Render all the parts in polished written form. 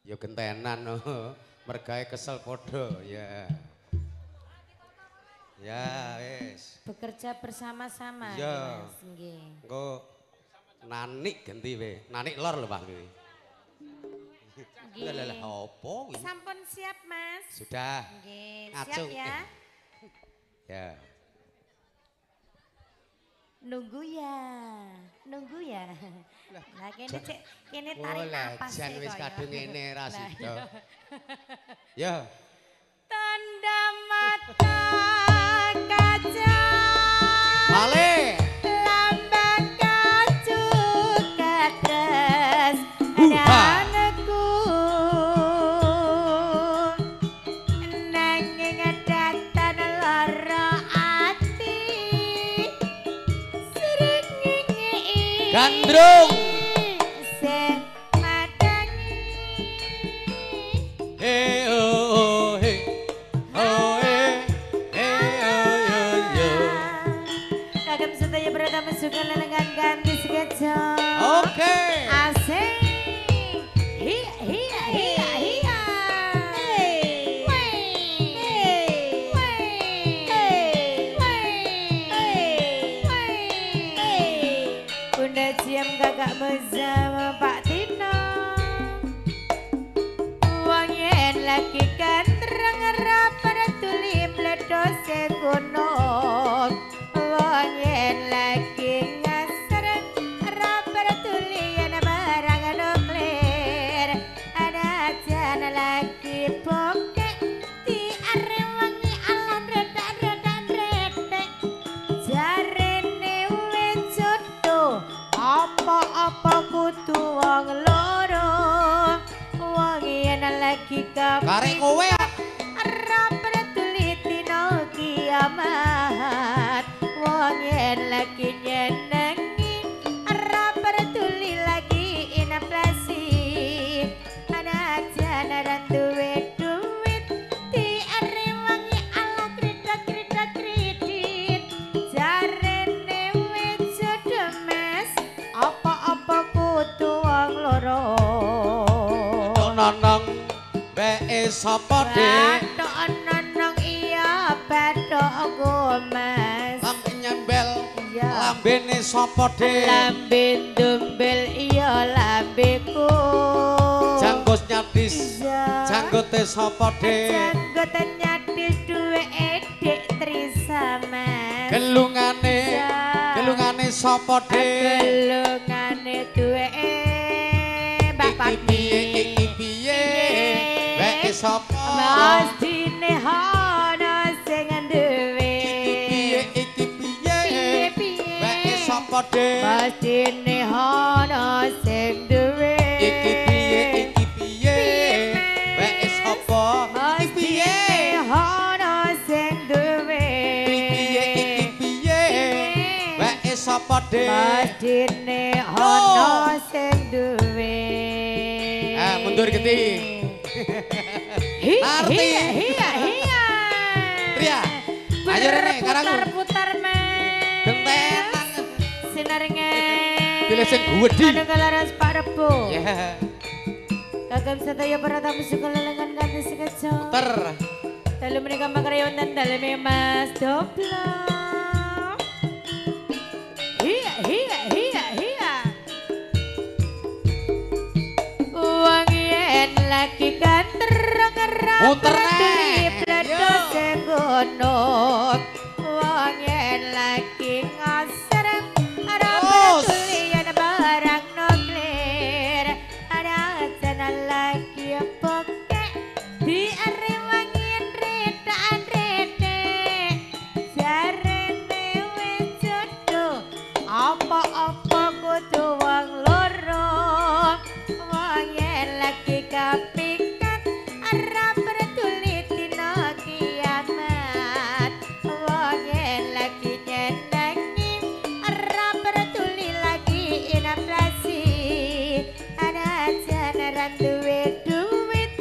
Ya gentenan mergae kesel padha ya. Ya wis. Bekerja bersama-sama ya. Mas nggih. Engko nanik ganti we. Nanik lor lho Pak kuwi. Nggih. Lah lah opo kuwi? Sampun siap Mas. Sudah. Nggih, siap ya. Ya. Nunggu ya. Nunggu ya. Lah kene cek kene tarik napas. Jan wis kadung ngene ra sida. Ya. Tanda mata kaca. Balik. Lambang kacu katres anakku. Nanging datan lara ati. Srengenge gandrung. Sing madangi. He oh he. Oh he. He oh yo yo. Kagem sedaya pratama suka lelengan ganti sekeca. Oke. Asik. Hiya hiya hiya hiya. Bunda Ciam kakak bersama Pak Tino. Wong yen lagi kantreng rapar tuli mledose gunung. Wong yen lagi ngasar rapar tuli yen barang nuklir. Ada jan lagi bokek diarewangi alon redak-redak retek. Jarene wis jodoh apa-apa kudu wong loro. Wong yen lagi Karek kowe ora peduli dina kiamat. Wong yen lagi nyenengi ora peduli lagi inflasi. Ana janaran duwe duit diarewangi ala kredit kredit kredit. Jarene wis jodoh Mas apa-apa kudu wong loro. Nonong weke sapa Dik? Bathok nonong iya bathokku Mas. Lambe nyembel iya. Lambene sapa Dik? Lambe ndumbel iya lambeku. Janggut nyadis iya. Janggote sapa Dik? Janggote nyadis duweke Dik Trisa Mas. Gelungane iya. Gelungane sapa Dik? Gelungane duweke Mbak Patmi. Iki piye weke sapa? Mestine ana sing duwe. Iki piye iki piye weke sapa Dik? Mestine ana sing duwe. Iki piye weke sapa? Iki piye ana sing duwe. Iki piye weke sapa Dik? Mestine ana sing duwe. Ah mundur geti. Hiya hiya hiya. Tria. Ayo rene karangku. Putar-putar Mas. Gentenan. Sinaringe. Pilih sing gedhi. Manunggal laras Pak Rebo. Ya. Kagem sedaya para tamu suka lelengan kanthi sekeca. Puter. Dalu menika makarya wonten daleme Mas Doblok. Hiya hiya hiya hiya. Wong yen lagi kantreng Muter neh. Bledose gunung. Wong yen lagi ngasar ora peduli yen barang nuklir. Ana jana lagi bokek diarewangi retaan retek. Jarene wis jodoh apa-apa kudu wong loro. Wong yen lagi kapikat ora peduli dina kiamat. Wong yen lagi nyenengi ora peduli lagi inflasi. Ana janaran duwe duit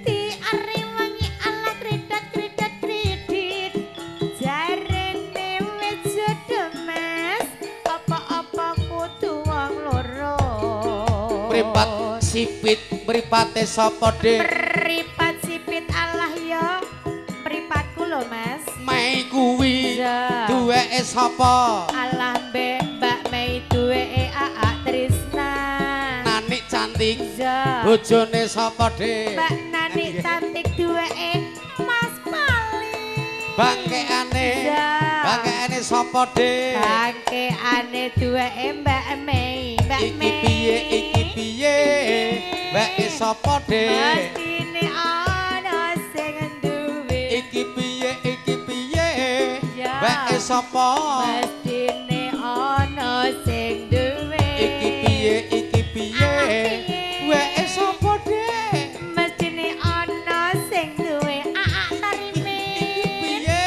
diarewangi ala kredit kredit kredit. Jarene wis jodoh Mas apa-apa kudu wong loro. Mripat Sipit mripate sapa, Dik? Mripat sipit Allah ya. Mripatku lho, Mas. Mei kuwi duweke sapa? Allah mbek Mbak Mei duweke Aak Trisna. Nanik cantik. Bojone sapa, Dik? Mbak Nanik cantik duweke Mas Pali. Bangkeane. Bangkeane sapa, Dik? Bangkeane duweke Mbak Mei. Mbak Iki piye, iki piye? Weke sapa, Dik? Mestine ana sing duwe. Iki piye, iki piye? Weke sapa? Mestine ana sing duwe. Iki piye, iki piye? Weke sapa, Dik? Mestine ana sing duwe. Aak Tarimin. Iki piye?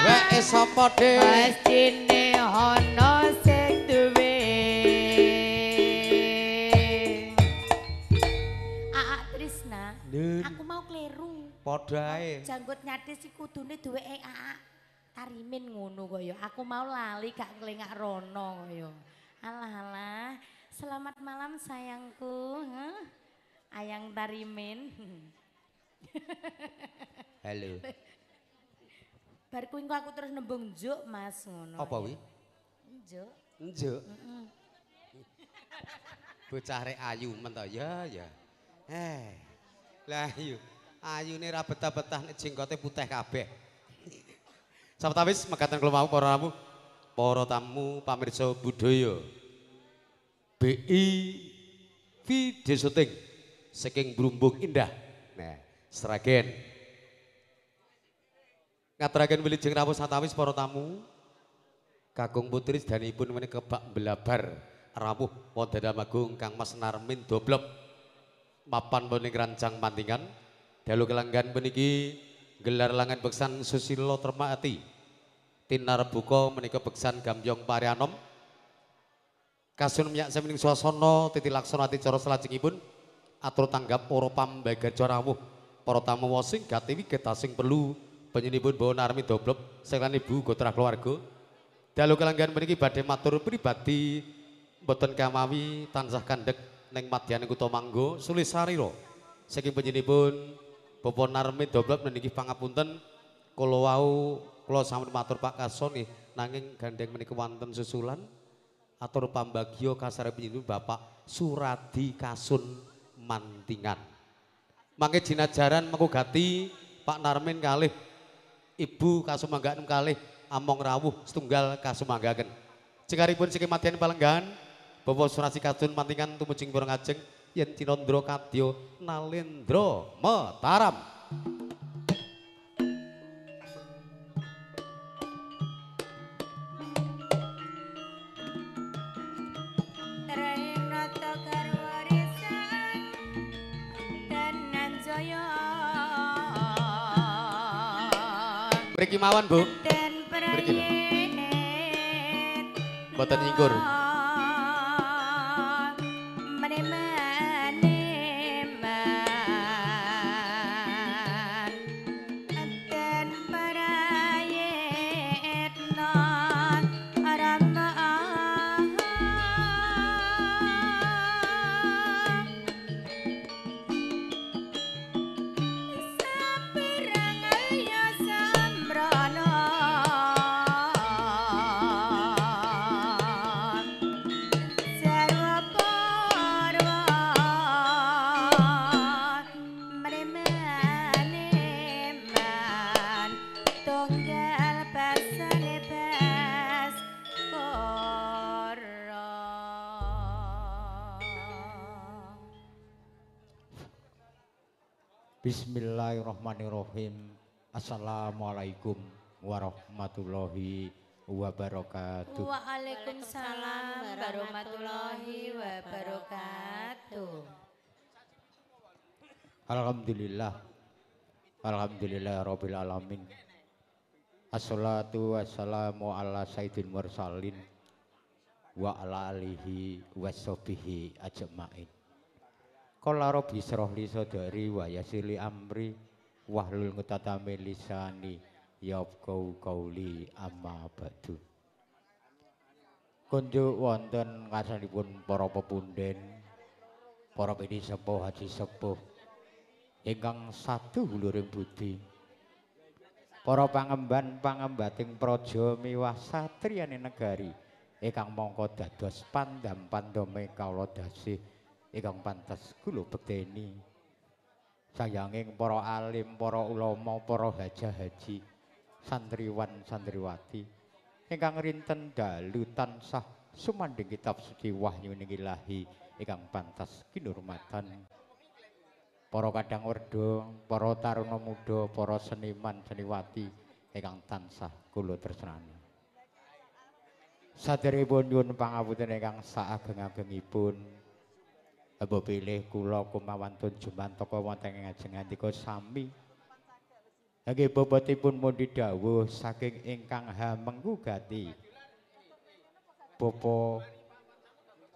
Weke sapa, Dik? Mestine ana sing duwe. Aak Trisna, aku mau kleru. Padha ae. Janggut nyatis iki kudune duweke Aak Tarimin ngono kaya. Aku mau lali gak nglengak rono kaya. Alah alah. Selamat malam sayangku. Huh? Ayang Tarimin. Halo. Bar kuwi engko aku terus nembung njuk Mas ngono. Apa wi? Njuk. Njuk. Heeh. Bocah rek ayu men to ya ya. Lah ayu. Ayune ra betah-betah nek jenggote putih kabeh. Sawetawis mekaten kula wau para tamu, para tamu pamirsa budaya. BI Video Syuting saking Brumbung Indah. Nah, Sragen. Ngaturaken wilujeng rawuh sawetawis para tamu. Kakung putri sedanipun menika kebak mblabar rawuh wonten dalem agung Kang Mas Narmin Doblop. Mapan wonten rancang Mantingan. Dalu kelanggan puniki gelar langan beksan Susilo Termaati. Tinar buka menika beksan Gambyong Parianom. Kasun minyak samining swasana titi laksana adicara salajengipun atur tanggap para pambagarja rawuh para tamu wasing gati wigetasing perlu panjenenganipun Bawa Narmi Doblop saking ibu gotrah keluarga. Dalu kelanggan puniki badhe matur pribadi mboten kamawi tansah kandhek ning madyaning kutha Mangga Sulisarira. Saking panjenenganipun Bapak Narmi Doblop niki pangapunten kula wau kula sampun matur Pak Kason nggih nanging gandeng menika wonten susulan atur pambagya kasare panjenengan Bapak Suradi Kasun Mantingan. Mangke jinajaran mengko gati Pak Narmin kalih Ibu kasumanggaken kalih among rawuh setunggal kasumanggaken. Cekaripun saking madyan palenggahan Bapak Suradi Kasun Mantingan tumujing para ngajeng yen cinandra kadya nalendra Mataram. Trenata garwarisan Dananjaya. Mriki mawon, Bu. Mriki lho. Mboten nyingkur. Bismillahirrahmanirrahim. Assalamualaikum warahmatullahi wabarakatuh. Waalaikumsalam warahmatullahi wabarakatuh. Alhamdulillah. Alhamdulillah rabbil alamin. Assalatu wassalamu ala sayyidil mursalin wa ala alihi washabihi ajmain. Qala rabbi israh li sadri wa yassir li amri wahlul 'uqdatam min lisani yafqahu qauli amma ba'du. Kunjuk wonten ngarsanipun para pepunden, Para pini sepuh haji sepuh ingkang satu huluring budi. Para pangemban pangembating praja miwah satriyane negari ingkang mangka dados pandam-pandome kawula dasih ingkang pantes kula bekteni. Sayanging para alim, para ulama, para haja-haji, santriwan santriwati ingkang rinten dalu tansah sumandhing kitab suci wahyuning Ilahi ingkang pantes kinurmatan. Para kadang werda, para taruna muda, para seniman seniwati ingkang tansah kula tresnani. Saderengipun nyuwun pangapunten ingkang saageng-agengipun. Mbok pilih kula kumawantun jumantaka wonten ing ngajeng andika sami. Nggih bobotipun mundi dawuh saking ingkang hamengku gati Bapak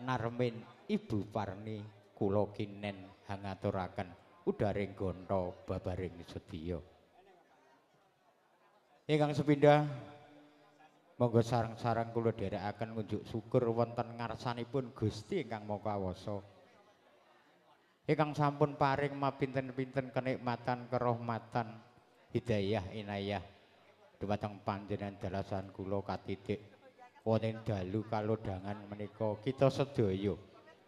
Narmin Ibu Parni kula kinen hangaturaken udaring gonta babaring sedya. Ingkang sepindah monggo sareng-sareng kula dherekaken ngunjuk syukur wonten ngarsanipun Gusti ingkang Maha Kawasa. Ingkang sampun paring mapinten-pinten kenikmatan, kerahmatan, hidayah inayah dumateng panjenengan dalasan kula katitik wonten dalu kalodhangan menika kita sedaya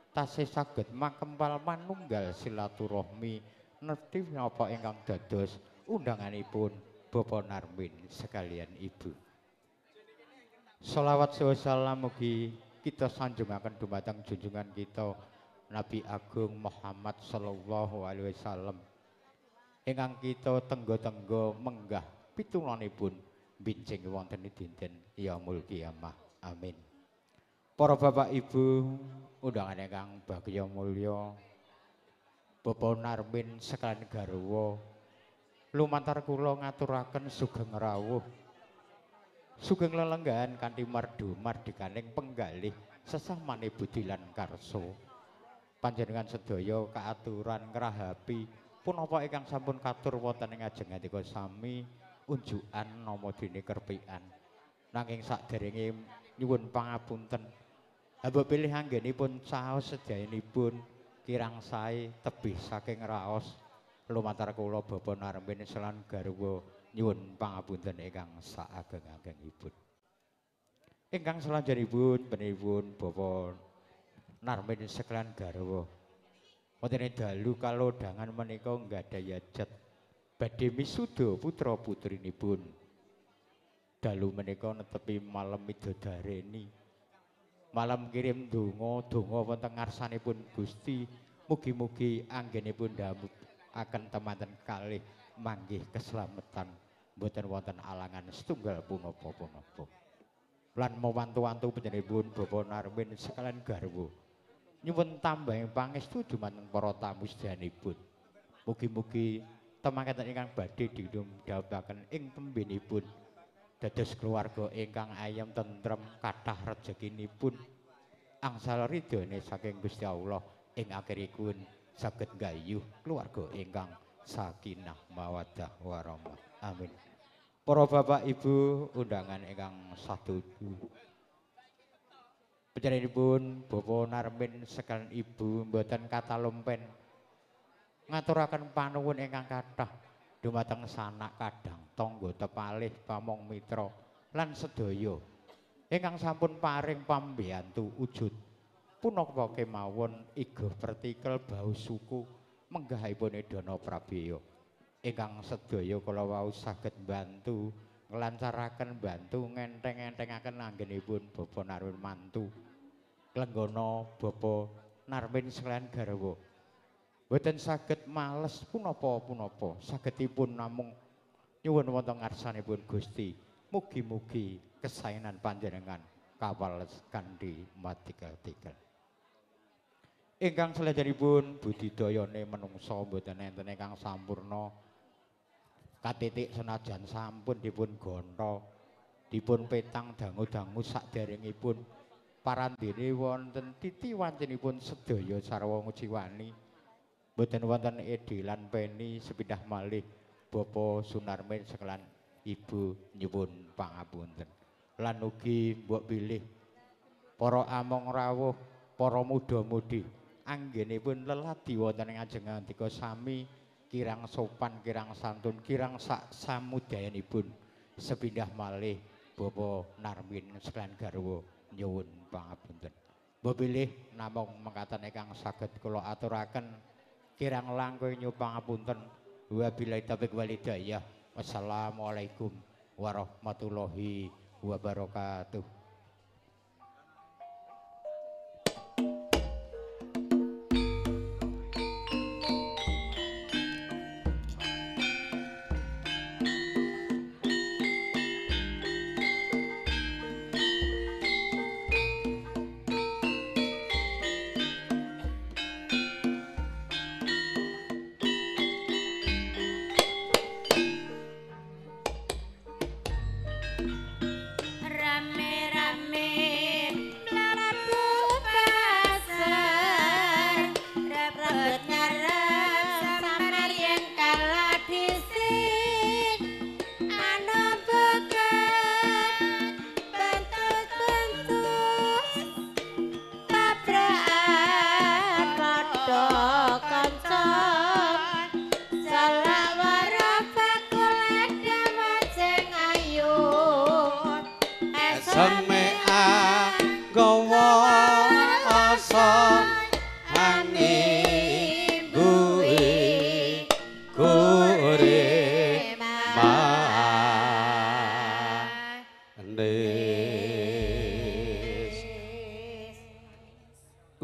tasih saged makempal manunggal silaturahmi nerti napa ingkang dados undanganipun Bapak Narmin sekalian Ibu. Sholawat salam mugi kita sanjungaken dumateng junjungan kita Nabi Agung Muhammad sallallahu alaihi wasallam ingkang kita tenggo-tenggo menggah pitulunganipun binjing wonten dinten yaumul kiamah. Amin. Para bapak ibu undangan ingkang bagya mulya, Bapak Narmin sekalian garwa, lumantar kula ngaturaken sugeng rawuh, sugeng lelenggahan kanthi mardu mardikaning penggalih sesamane budi lan karsa. Panjenengan sedaya kaaturan ngrahapi punapa ingkang sampun katur wonten ing ajeng andika sami unjukan nama dene kerpikan. Nanging saderenge nyuwun pangapunten, mbok pilih anggenipun caos sedayanipun kirang sae tebih saking raos lumantar kula Bapak Narmin selan garwa nyuwun pangapunten ingkang saageng-agengipun. Ingkang selanjutipun benipun Bapak Narmin sekalian garwa wonten ing dalu kalodhangan menika nggadhahi hajat badhe misuda putra putrinipun. Dalu menika netepi malam midodareni, malam kirim donga donga wonten ngarsanipun Gusti, mugi-mugi anggenipun akan temanten kalih manggih keslametan mboten wonten alangan setunggal punapa-punapa. Lan mawantu-wantu panjenenganipun Bapak Narmin sekalian garwa nyuwun tambahing pangestu dumateng para tamu sedayanipun. Mugi-mugi temangkatan ingkang badhe didhawuhaken ing tembenipun dados keluarga ingkang ayem tentrem kathah rejekinipun angsal ridhone saking Gusti Allah ing akhiripun saged nggayuh keluarga ingkang sakinah mawaddah warahmah. Amin. Para bapak ibu undangan ingkang sadudu, panjenenganipun Bapak Narmin sekalian ibu mboten katalumpen ngaturaken panuwun ingkang kathah dumateng sanak kadang tangga tepalih pamong mitra lan sedaya ingkang sampun paring pambiyantu ujud punapa kemawon iga vertikel bau suku menggahipun Edana Prabeya ingkang sedaya kala wau saged mbantu nglancaraken bantu ngenteng-entengaken anggenipun Bapak Narmin mantu lenggana Bapak Narmin sekalian garwa. Mboten saged males punapa-punapa, sagedipun namung nyuwun wonten ngarsanipun Gusti. Mugi-mugi kesaenan panjenengan kawales kanthi matikel-tikel. Ingkang salajengipun budidayane menungsa mboten enten ingkang sampurna. Katitik senajan sampun dipun gonta, dipun petang dangu-dangu saderengipun parandene wonten titi wancinipun sedaya sarwa nguciwani. Mboten wonten edi lan peni sepindah malih Bapak Sunarmin sekalian Ibu nyuwun pangapunten. Lan ugi mbok pilih para among rawuh, para muda-mudi Anggenipun leladi wonten ing ajeng ngandika sami kirang sopan, kirang santun, kirang sak samudayanipun. Sepindah malih Bapak Narmin sekalian garwa nyuwun pangapunten. Mbok bilih namung mekaten ingkang saged kula aturaken, kirang langkung nyuwun pangapunten. Wabillahi taufiq wal hidayah. Wassalamualaikum warahmatullahi wabarakatuh.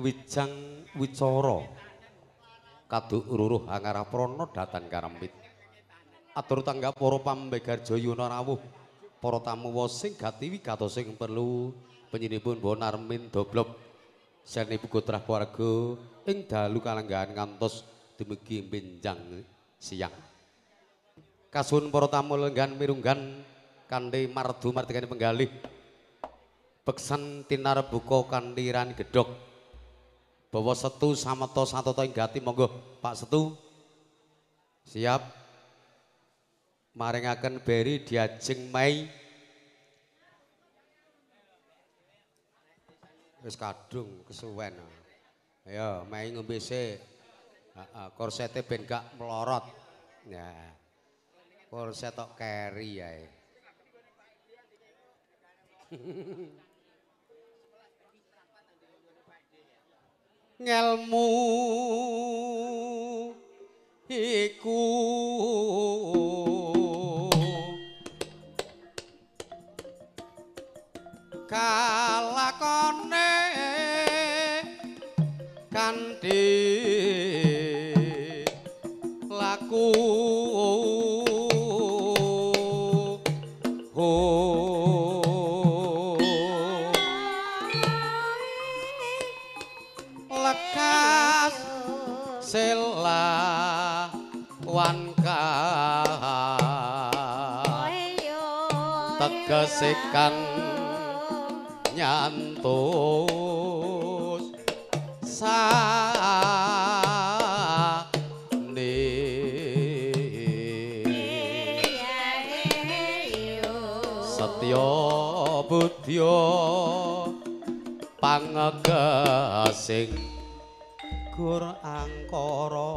Wijang wicara kaduk ruruh angarah prana datan karempit atur tanggap para pambegar jayana rawuh para tamu sing gati wigatos sing perlu penyinipun Mbah Narmin Doblok seni putra keluarga ing dalu kalenggahan ngantos dumugi benjang siang. Kasuwun para tamu lenggan mirunggan kanthi mardu mardikane penggalih beksan tinarbuka kanthi ran gedhog. Bawa Setu sameta satata ing gati monggo Pak Setu. Siap. Maringaken beri diajeng Mei. Wis kadung kesuwen. Ayo Mei ngombe sik. Heeh, korsete ben gak melorot. Ya. Korset tok keri ae. Ngelmu iku kalakone kanthi laku lekas selawan ka tegese kang nyantus sane setya budya pangegesing gur angkara.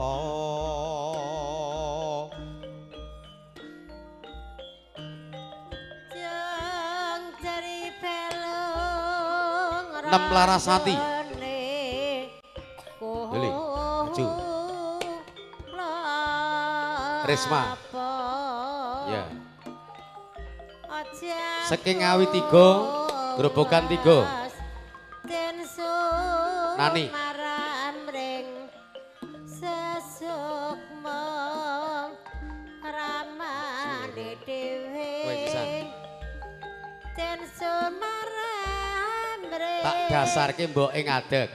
Nem Larasati. Lili, maju. Risma. Ya. Saking Ngawi 3, Grobogan 3. Nani. Tak dasarke mboke ngadeg.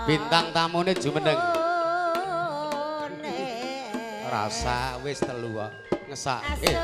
Bintang tamune jumeneng. Rasa wis telu kok ngesake.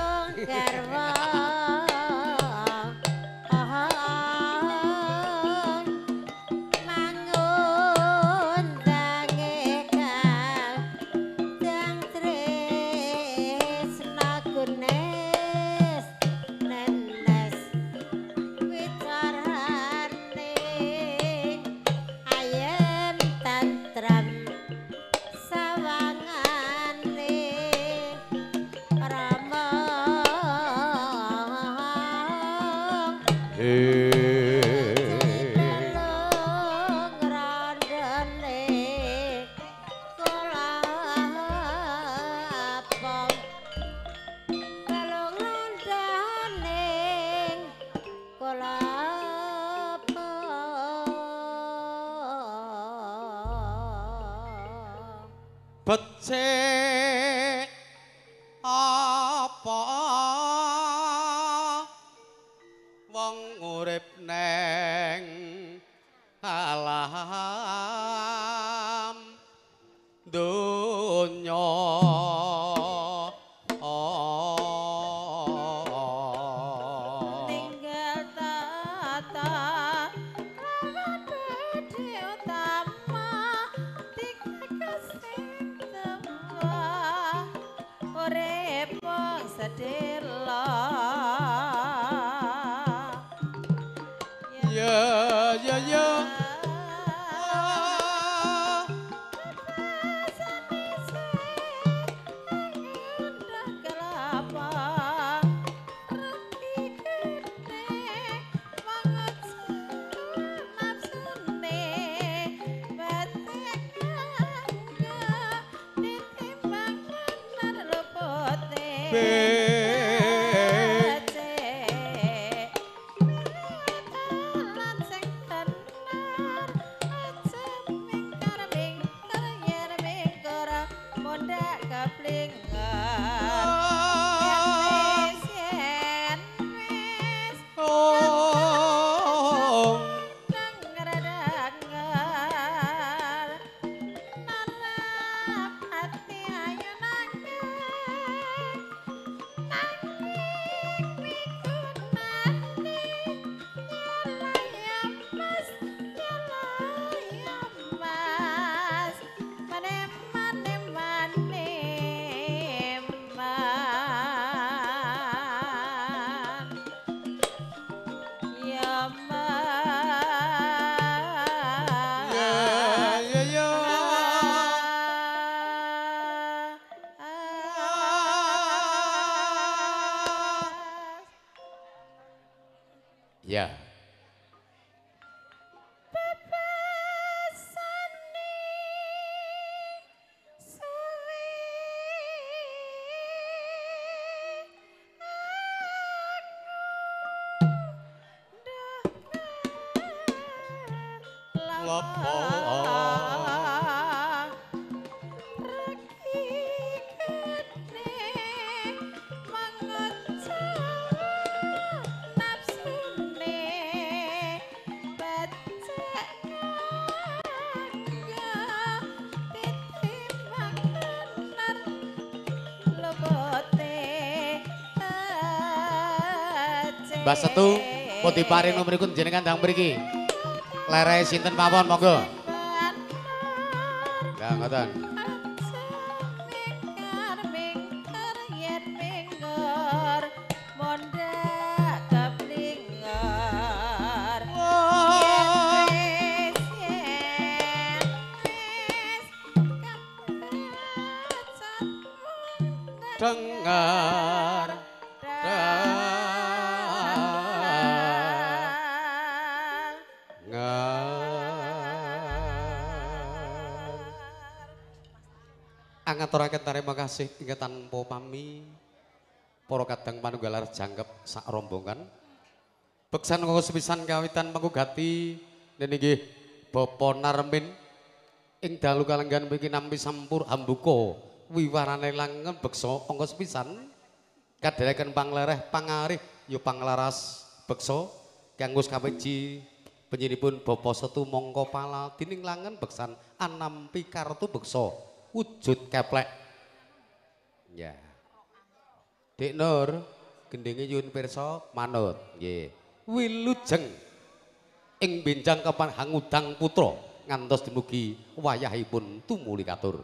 Becik apa wong urip neng alam donya. Tinggal tata lawan budi utama dikekasih tembah urip wong sedelo. Ya ya ya. Ya. Mbah Setu pun diparing mriku jenengan ndang mriki. Lere sinten mawon monggo. Lah ngoten. Dengar angaturaken terima kasih ingkang tanpa pami para kadang panunggal jangkep sak rombongan. Beksan kanggo sepisan kawitan panggugati nggih Bapak Narmin ing dalu kalenggan mriki nampi sampur hambuka wiwarane langen beksa angka sepisan kadhereken panglereh pangarih ya panglaras beksa kanggo kawiji penyinipun Bapak Setu mongko pala dining langen beksan anampi kartu beksa wujud keplek. Ya. Dik Nur, gendinge nyuwun pirsa manut. Nggih. Wilujeng ing benjang kapan hangudang putra ngantos dumugi wayahipun tumuli katur.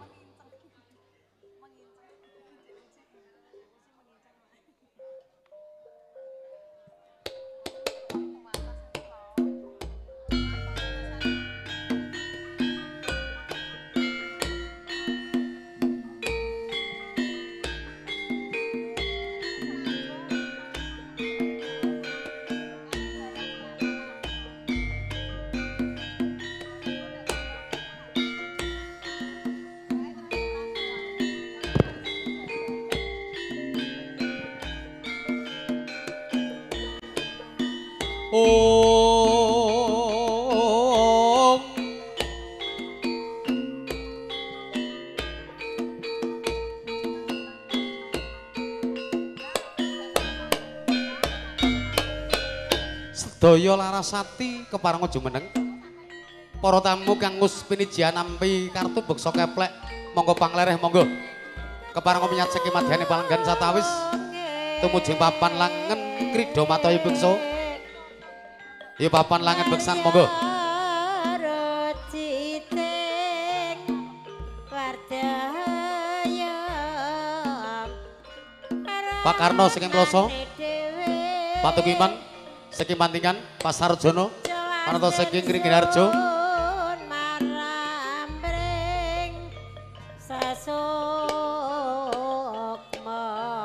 Sedaya Larasati kepareng jumeneng. Para tamu kang ngus pinijian nampi kartu beksa keplek monggo panglereh monggo. Kepareng minyatseki madyane palenggan satawis tumuju papan langen krida mataya beksa. Ya papan langen beksan monggo. Pak Karno saking Ploso, Pak Tukiman saking Mantingan, Pak Sarjono manata saking Kringinharjo.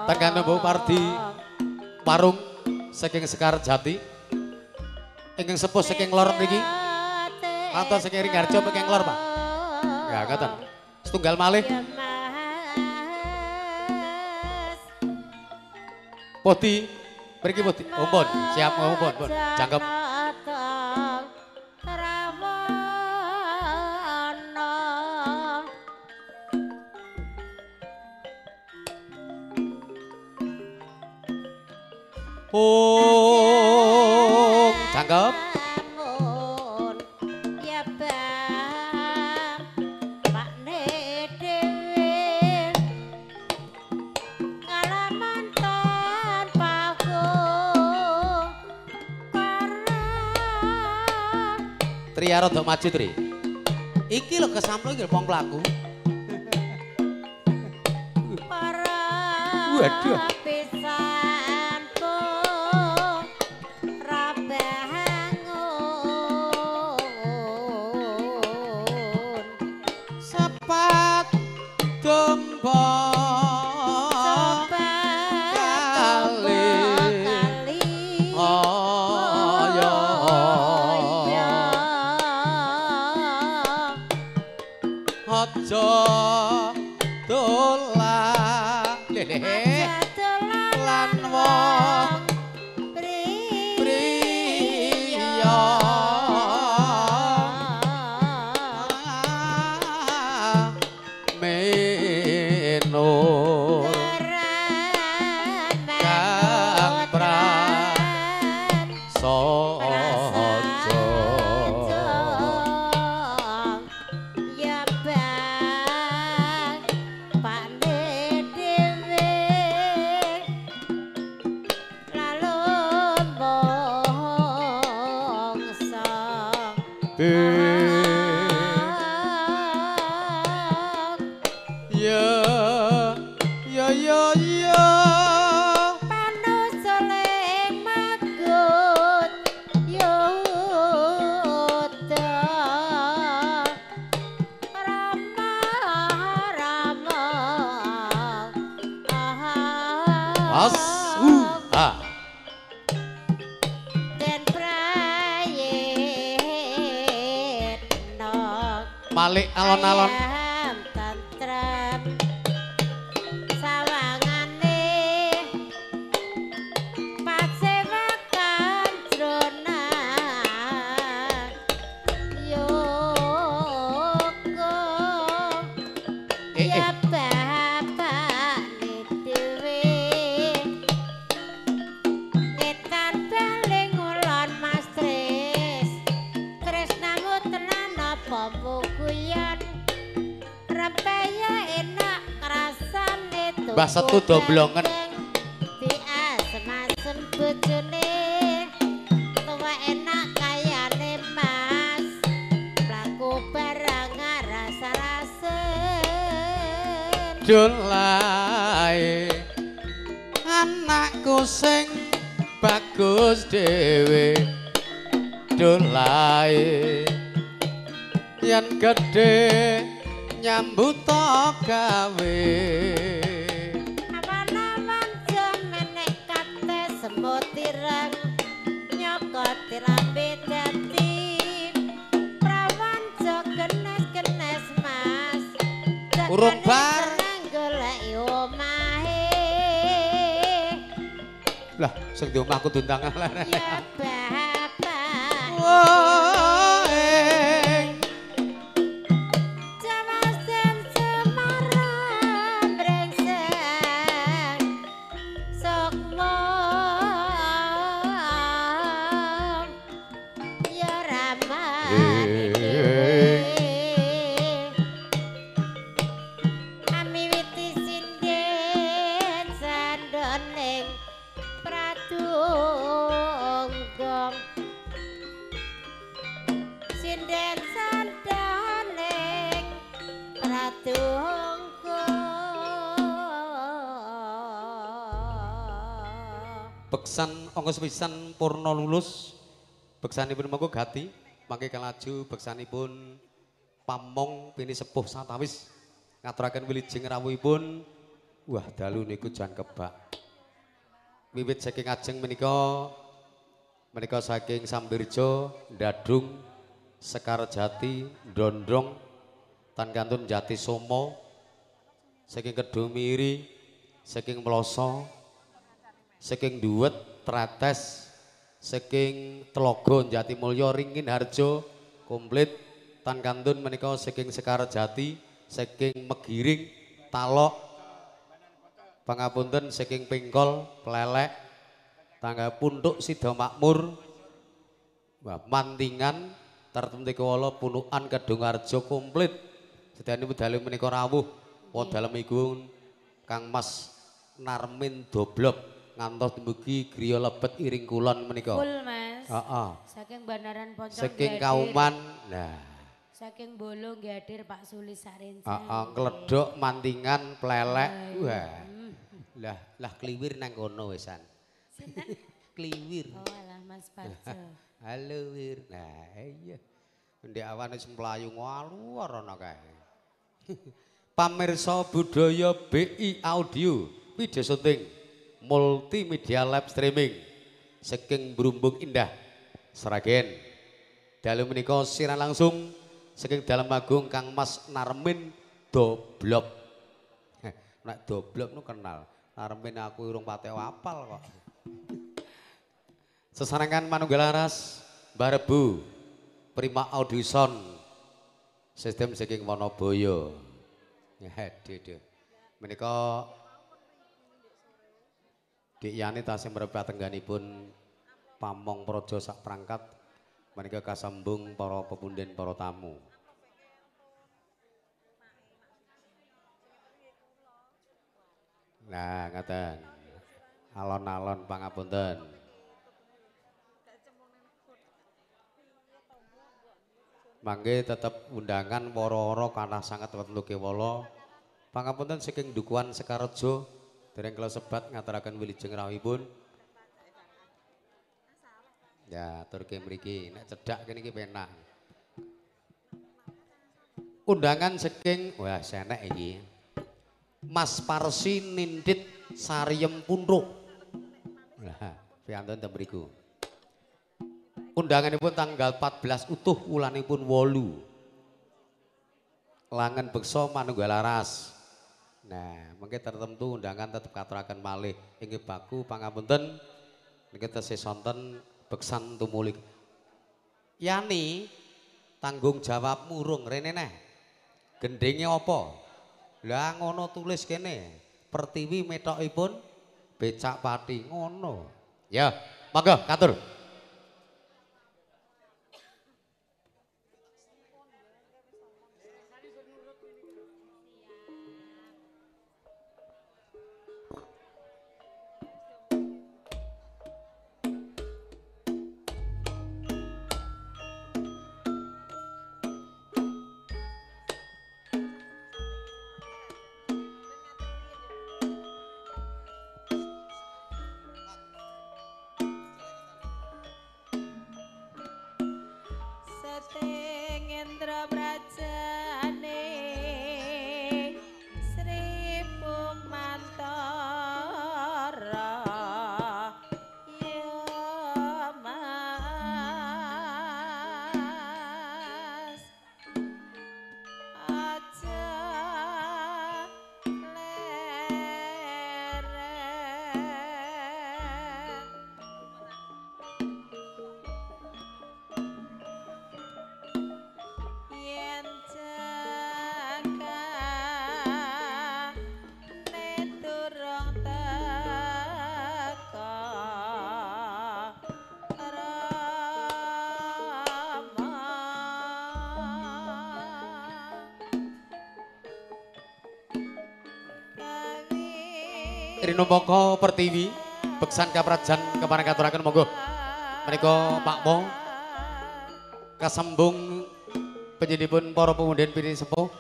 Tekan Bu Pardi Warung saking Sekarjati, ingkang sepuh saking lor mriki atau saking Kringinharjo saking lor Pak. Ya ngaten. Setunggal malih. Poti, mriki poti. Oh, pun, siap ngomong pun, pun. Jangkep. Oh, jangkep. Tria rada maju Tri. Iki lho kesamplo iki wong pelaku. Waduh. Pisan ra bangun. Sepat domba kali. Aja dolan lan wong priya menur kang prasaja. Ya ya ya ya panusuling magut yuda rama rama as ha den prayitna malik alon-alon tentrem sawangane pasewakan jrona yoga ya bapakne dhewe ngetan bali ngulon Mas Tris tresnamu tenan apa guyon rempeyek enak rasane tuku Mbah Setu domblongen diasem-asem bojone tuwa enak kayane Mas mlaku barang rasa-rasen dolae anakku sing bagus dhewe dolae yen gedhe nyambut gawe awan-awan jemenek kate semut ireng nyokot lambe dadi prawan kenes-kenes Mas urung bar goleki omahe lah sing di omahku diundang ya bapak Beksan angka sepisan purna lulus. Beksanipun monggo gati mangke kalaju beksanipun pamong pini sepuh satawis ngaturaken wilujeng rawuhipun. Wah dalu niku jan kebak. Wiwit saking ajeng menika menika saking Sambirjo, Dadung, Sekarjati, Dondrong, tan kantun Jati Somo, saking Kedumiri, saking Mloso, saking Duwet, Tretes, saking Tlogo Jatimulyo, Ringin Harjo, komplit tan kantun menika saking Sekarjati, saking Megiring, Talok, pangapunten saking Pengkol, Plelek, tangga Puntuk Sido Makmur, Mantingan, Tartemti Kewala, Punukan, Kedungarjo komplit. Sedanipun dalu menika rawuh wonten dalem iku Kang Mas Narmin Doblop ngantos dumugi griya lebet Iring Kulon menika. Full Mas. Heeh. Saking Bandaran Poncong. Saking Kauman. Nah. Saking Bolo nggih Pak Sulis Sarensa. Heeh, Kledhok, Mantingan, Plelek. Wah. Lah, lah kliwir nang kono wisan. Sinten? Kliwir. Oh alah Mas Parjo. Halo Wir. Nah, iya. Ndek awan wis mlayu ngaluar ana kae. Pamirsa budaya BI Audio, video syuting, multimedia live streaming saking Brumbung Indah Sragen. Dalu menika siaran langsung saking Dalem Agung Kang Mas Narmin Doblop. Nek Doblop nu kenal. Narmin aku urung patek apal kok. Sesarengan Manunggal Laras Barebu Prima Audio Sound sistem saking Wonoboyo. Ya, dede. Menika Dik Yani tasih mrepat tengganipun pamong praja sak perangkat menika kasambung para pepunden para tamu. Nah, ngaten. Alon-alon pangapunten. Mangke tetep undangan wara-wara kathah sanget wonten kewala. Pangapunten saking Dukuhan Sekarjo dereng kula sebat ngaturaken wilujeng rawuhipun. Ya, aturke mriki nek cedhak kene iki penak. Undangan saking wah senek iki. Mas Parsi Nindit Sariem Puntuk. Lah, piantun teng mriku. Undanganipun tanggal 14 utuh wulanipun 8. Langen beksa Manunggal Laras. Nah, mengke tertentu undangan tetep katuraken malih inggih baku pangapunten niki tesih sonten beksan tumuli. Yani tanggung jawab murung rene neh. Gendhinge apa? Lah ngono tulis kene. Pertiwi metokipun becak pati ngono. Ya, monggo katur. Rinumangka Pertiwi beksan kaprajan kepareng katuraken monggo menika Pak Mo kasembung panjenenganipun para pemunden pini sepuh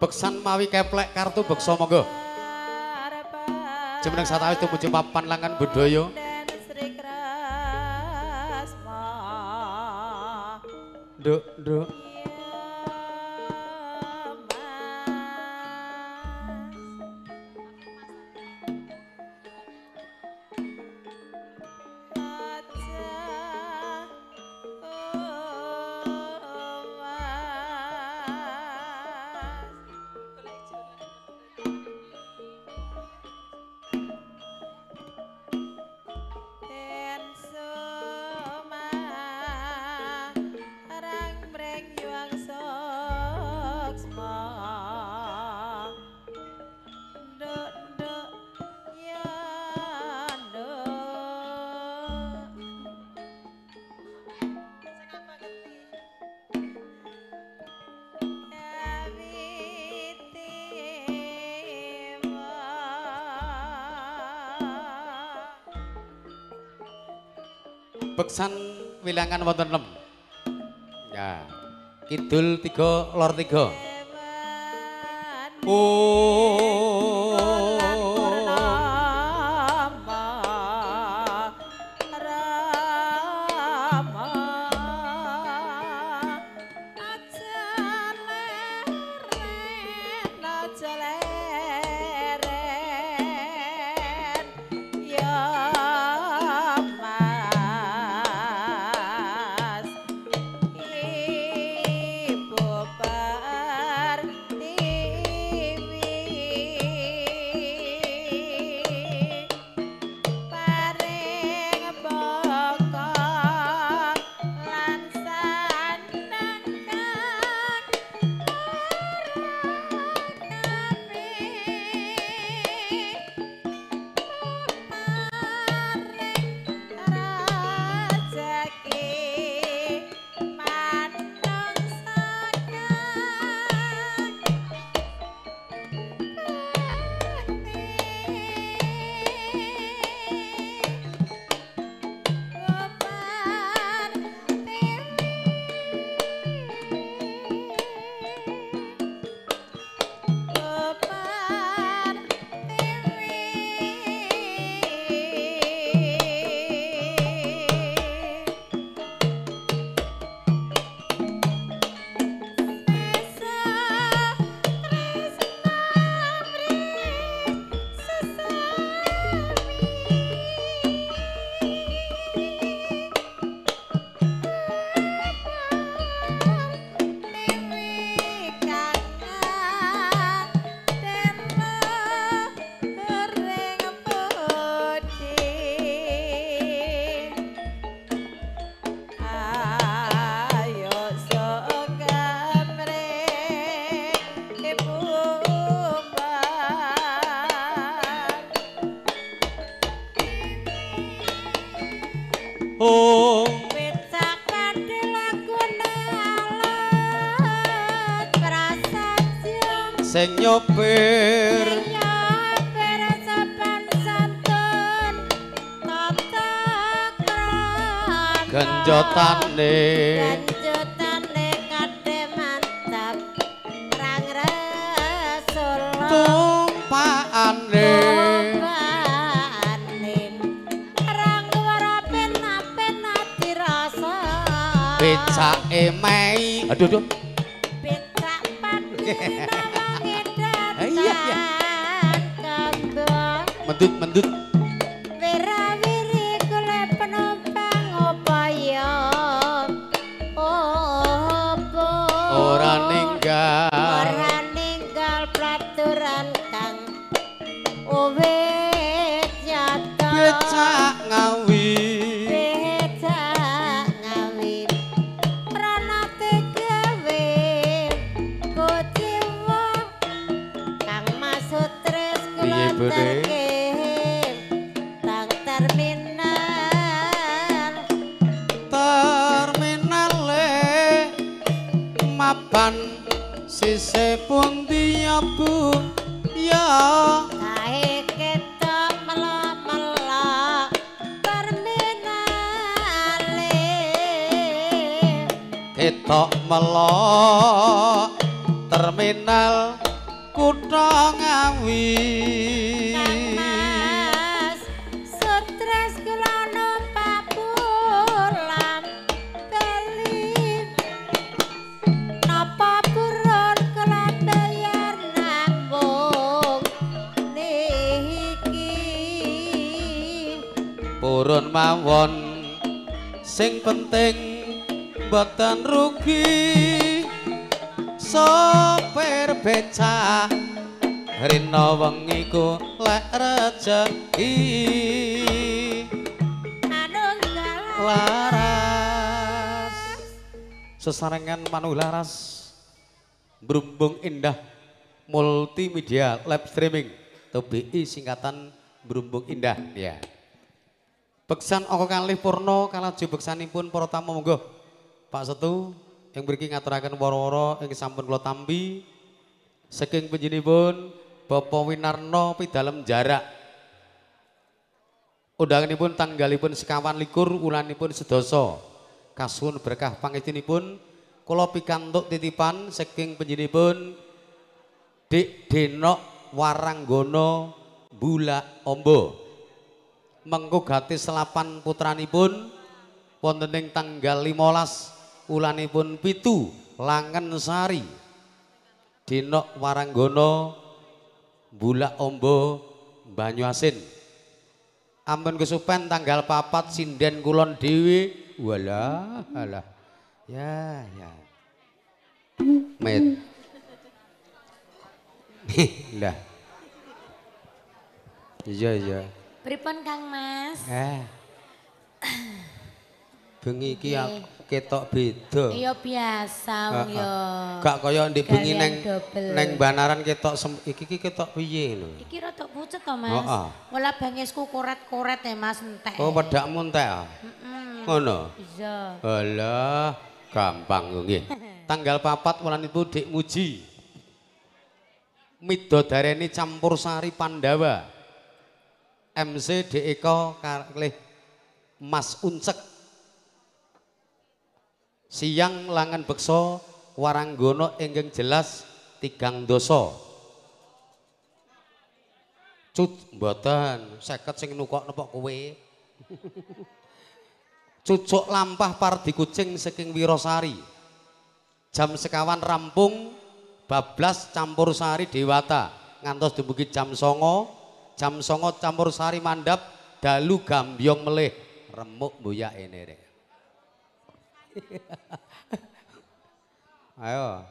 beksan mawi keplek kartu beksa monggo. Jumeneng satawis tumuju papan langan budaya. Nduk, nduk. Beksan wilangan wonten 6. Ya. Kidul 3, lor 3. Oh. Sing nyopir sopan santun tata krama genjotane genjotane kate mantap rang resula tumpakane tumpakane rang warapen apen dirasa becake mei aduh aduh becak pati iya iya. Mendut mendut. Wirawiri golek penumpang upaya opo. Ora ninggal. Ora ninggal peraturan kang wis nyata. Becak Ngawi. Becak Ngawi. Prana tegawe kuciwa kang masuk tres kula tang terminal. Terminale mapan sisih pundi ya Bu ya. Kae ketok melok-melok terminale. Ketok melok terminal kutha Ngawi. Kang mawon sing penting mboten rugi sopir becak rina wengi ku lek rejeki manunggal laras sesarengan manunggal laras Brumbung Indah Multimedia live streaming atau BI singkatan Brumbung Indah ya. Beksan angka kalih purna kalaju beksanipun para tamu monggo. Pak Setu yang mriki ngaturaken wara-wara ing sampun kula tampi saking panjenenganipun Bapak Winarno pidalem jarak. Undanganipun tanggalipun 21 wulanipun sedasa. Kasuwun berkah pangestunipun kula pikantuk titipan saking panjenenganipun Dik Denok Waranggono Bulak Ombo. Mengko gati selapan putranipun wonten ing tanggal 15 wulanipun 7 Langen Sari Denok Waranggono Bulak Ombo Banyuasin. Ampun kesupen tanggal 4 sinden kulon dhewe. Walah alah. Ya ya. Met. Lah. Iya iya. Pripun Kang Mas? Bengi iki ketok beda. Iya biasa wong ya. Gak kaya ndek bengi neng Banaran ketok iki iki ketok piye lho. Iki rada pucet to Mas. Heeh. Wala bangesku koret-koret ya Mas entek. Oh pedakmu entek ah. Heeh. Ngono. Iya. Alah, gampang nggih. Tanggal 4 wulanipun Dik Muji. Midodareni Campur Sari Pandawa. MC Dik Eko kalih Mas Uncek. Siang langan beksa Waranggono ingkang jelas 3 dasa. Cut mboten 50 sing nukokno pok kowe. Cucuk lampah pardi kucing saking Wirosari. Jam sekawan rampung bablas Campur Sari Dewata ngantos dumugi jam 09. Jam 09 Campur Sari mandap dalu gambyong melih remuk mboyak ini rek. Ayo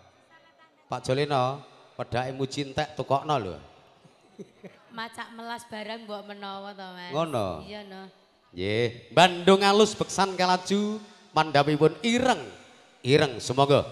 Pak Jolino pedake muji entek tukokno lho. Macak melas barang mbok menawa to Mas. Ngono. Iya no. Nggih, Bandung alus beksan kalaju mandhapipun ireng. Ireng semoga.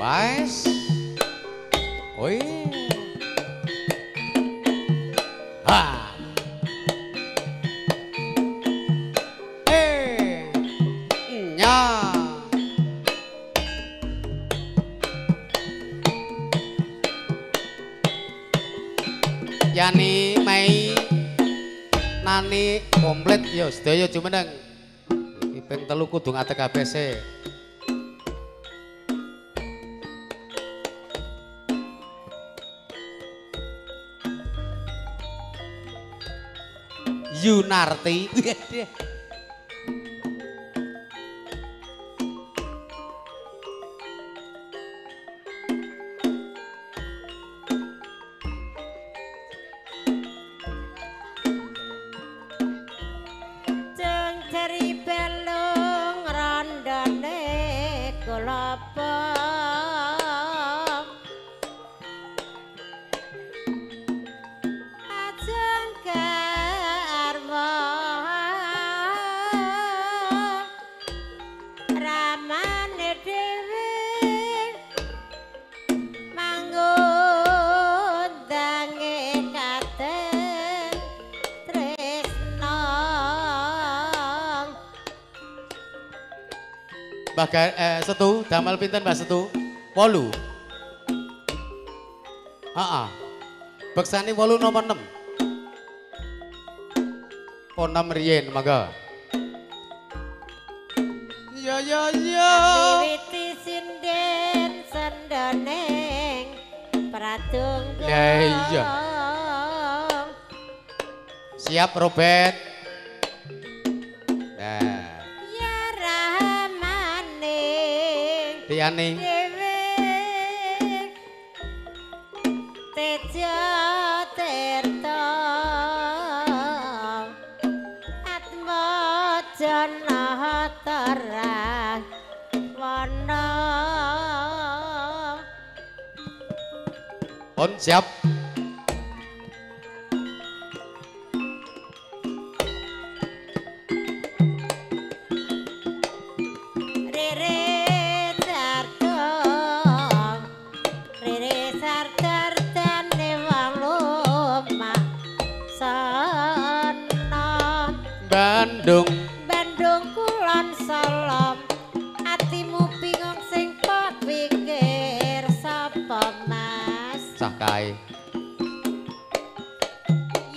Wes. Oi. Ha. Eh. Nya. Yani Mei Nani komplit ya sedaya jumeneng. Iki ping 3 kudu ngadeg kabeh sik. Yunarti. Jeng ceri belung randane kelapa. Ajeng karma ramane dhewe mangundange katen tresna. Mbah Setu, damel pinten Mbah Setu? 8. Heeh. Beksane 8 napa 6? Ponam riyen mangga. Ya ya ya. Wiwiti sinden sendoneng pratunggo. Ya iya. Siap Robert. Nah. Ya rahmane. Liyane. Dewe. Tejo tirta. Atmajana terang wana. On siap. Rere sardong, rere sardar dane wong lumah sana. Bandung Bandung kulon Solo, atimu bingung sing kok pikir sapa Mas? Cah kae.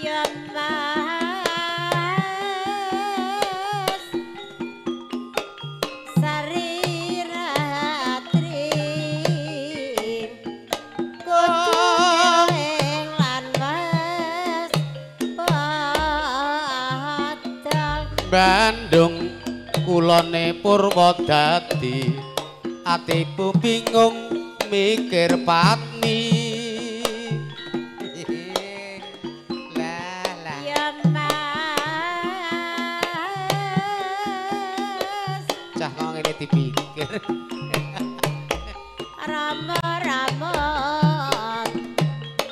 Ya Mas, Sari Ratri, kudu eling lan Mas padang. Bandung kulone Purwodadi, atiku bingung mikir patmi. Lah lah. Ya Mas, Cah kok ngene dipikir. Rama-rama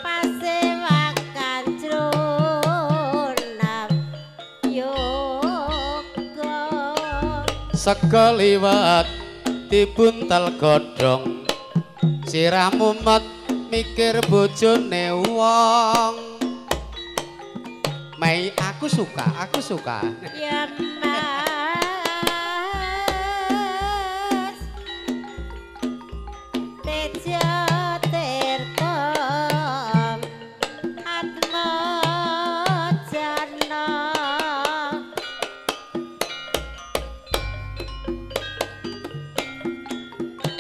pasewakan jronam yoga. Sekeliwat dibuntel godhong, sirah mumet mikir bojone wong. Mei aku suka, aku suka. Ya Mas, Tejo Tirta Atmajana.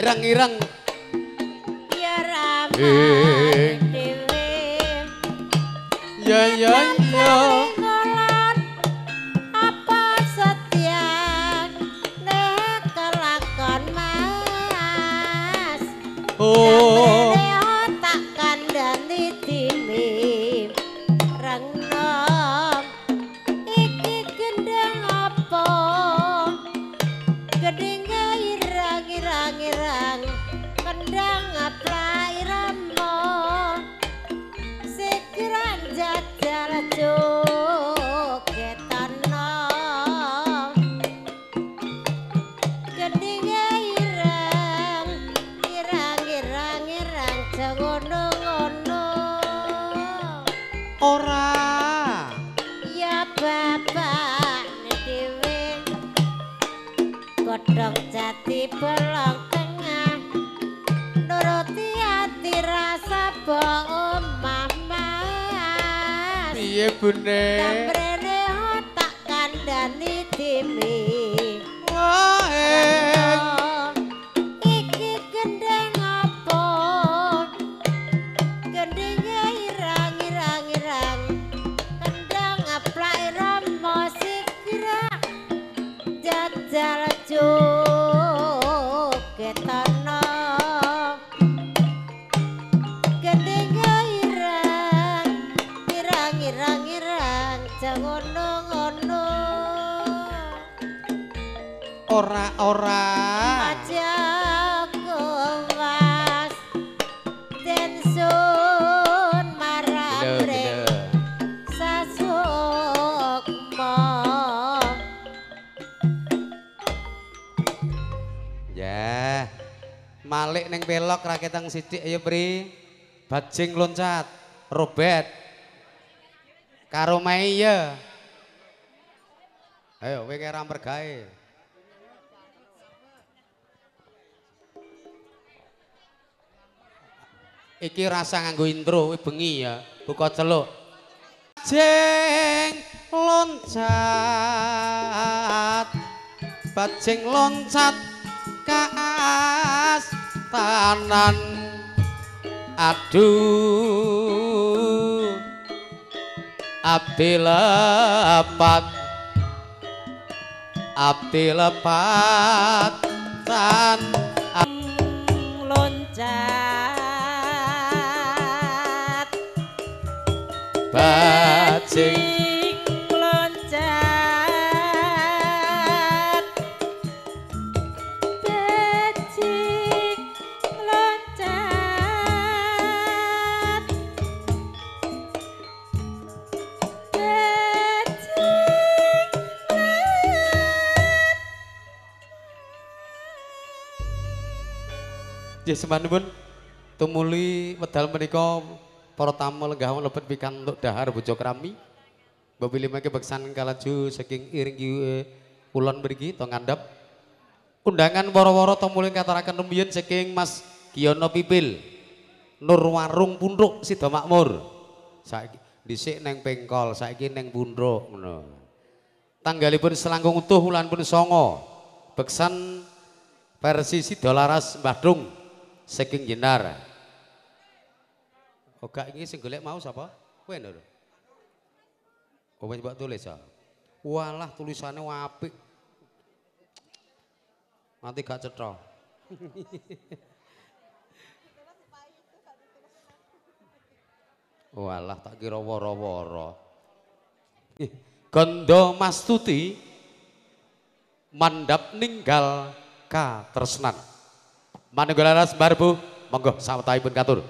Ireng-ireng. Ya Rama Ing. dhewe. Ya ya ya. Apa setia nek kelakon Mas? Oh. Samrene tak kandhani dimi rengnom. Iki gendeng apa? Gendinge ireng ireng ireng kendang aplai rama. Sikiran jajal jogetana. Gendinge ireng ireng ireng ireng ngono-ngono. Ora. Ya bapak dhewe godhong jati bolong tengah nuruti ati rasa omah Mas. Piye bune? Damrene tak kandhani dimi. Wae. Iki gendeng apa? Gendinge ireng ireng ireng kendang aplak rama sikira jajal jogetana. Gendinge ireng ireng ireng ireng ngono-ngono. Ora ora. Aja kowas den sun marang Lho, lho. sasukma. Ya. Malik ning pelok raketang sithik ayo Pri. Bajing loncat. Robert. Karo Mei ya. Ayo kowe kira mergawe. Iki rasa nganggo intro kowe bengi ya. Buka celuk. Jeng loncat, bajing loncat kastanan. Aduh abdi lepat, abdi lepat tan loncat, bajing loncat, bajing loncat, bajing loncat. Nggih semanipun tumuli wedal menika para tamu lenggah mlebet pikantuk dahar bojo krami. Mbok bilih mangke beksan kalaju saking iring kulon mriki to ngandhap. Undangan wara-wara tumuli kataraken rumiyin saking Mas Giyono Pipil Nur Warung Punduk Sida Makmur. Saiki dhisik neng Pengkol, saiki neng Punduk ngono. Tanggalipun selangkung utuh wulanipun 9. Beksan versi Sida Laras Mbah Dung saking Jenar. Oh gak iki sing golek mau sapa? Kowe Nur. Oh wis mbok tulis ya. Walah tulisane apik. Nanti gak cetha. Walah tak kira woro-woro. Ganda Mastuti mandhap ninggal katresnan. Manunggal laras barbu monggo sawetahipun katur.